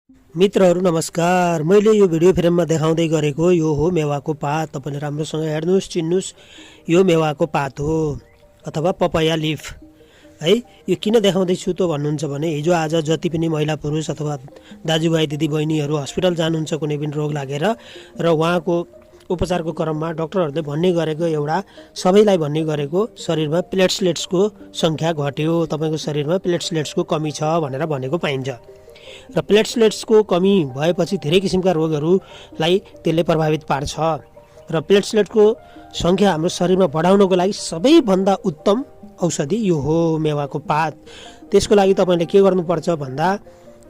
मित्रहरू नमस्कार। मैले यो भिडियो फ्रेममा देखाउँदै गरेको यो हो मेवाको पात। तपाईले राम्रोसँग हेर्नुस्, चिन्नुस्। यो मेवाको पात हो अथवा पपाया लिफ है। यो किन देखाउँदै छु त भन्नुहुन्छ भने हिजो आज जति पनि महिला पुरुष अथवा दाजुभाइ दिदीबहिनीहरू हस्पिटल जानुहुन्छ कुनै पनि रोग लागेर र उहाँको उपचारको क्रममा डाक्टरहरूले भन्ने गरेको एउटा सबैलाई भन्ने गरेको शरीरमा प्लेटलेट्सको सङ्ख्या घट्यो, तपाईको शरीरमा प्लेटलेट्सको कमी छ भनेर भनेको पाइन्छ। र प्लेटलेट्सको कमी भएपछि धेरै किसिमका रोगहरूलाई त्यसले प्रभावित पार्छ। र प्लेटलेट्सको सङ्ख्या हाम्रो शरीरमा बढाउनको लागि सबैभन्दा उत्तम औषधि यो हो मेवाको पात। त्यसको लागि तपाईँले के गर्नुपर्छ भन्दा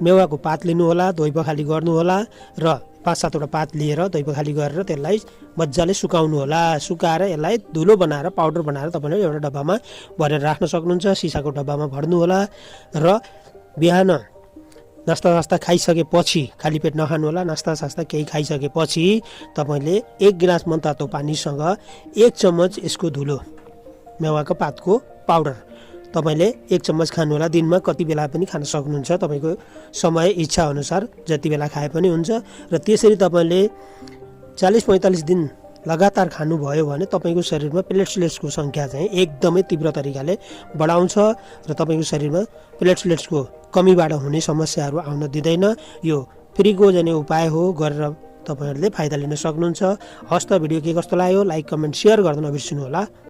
मेवाको पात लिनुहोला, धोइ पखाली गर्नुहोला र 5-7वटा पात लिएर धोइ पखाली गरेर त्यसलाई मजाले सुकाउनु होला। सुकाएर यसलाई धुलो बनाएर पाउडर बनाएर तपाईँले एउटा डब्बामा भरेर राख्न सक्नुहुन्छ। सिसाको डब्बामा भर्नु होला र बिहान नास्ता खाइसकेपछि, खाली पेट नखानु होला, नास्ता केही खाइसकेपछि तपाईँले 1 गिलास मनतातो पानीसँग 1 चम्मच यसको धुलो मेवाको पातको पाउडर तपाईँले 1 चम्मच खानु होला। दिनमा कति बेला पनि खान सक्नुहुन्छ, तपाईँको समय इच्छा अनुसार जति बेला खाए पनि हुन्छ। र त्यसरी तपाईँले 40-45 दिन लगातार खानुभयो भने तपाईँको शरीरमा प्लेटलेट्सको सङ्ख्या चाहिँ एकदमै तीव्र तरिकाले बढाउँछ र तपाईँको शरीरमा प्लेटलेट्सको कमीबाट हुने समस्याहरू आउन दिँदैन। यो फ्रीको जाने उपाय हो, गरेर तपाईँहरूले फाइदा लिन सक्नुहुन्छ। हस्त भिडियो के कस्तो लाग्यो लाइक, कमेन्ट, सेयर गर्न नबिर्सिनु होला।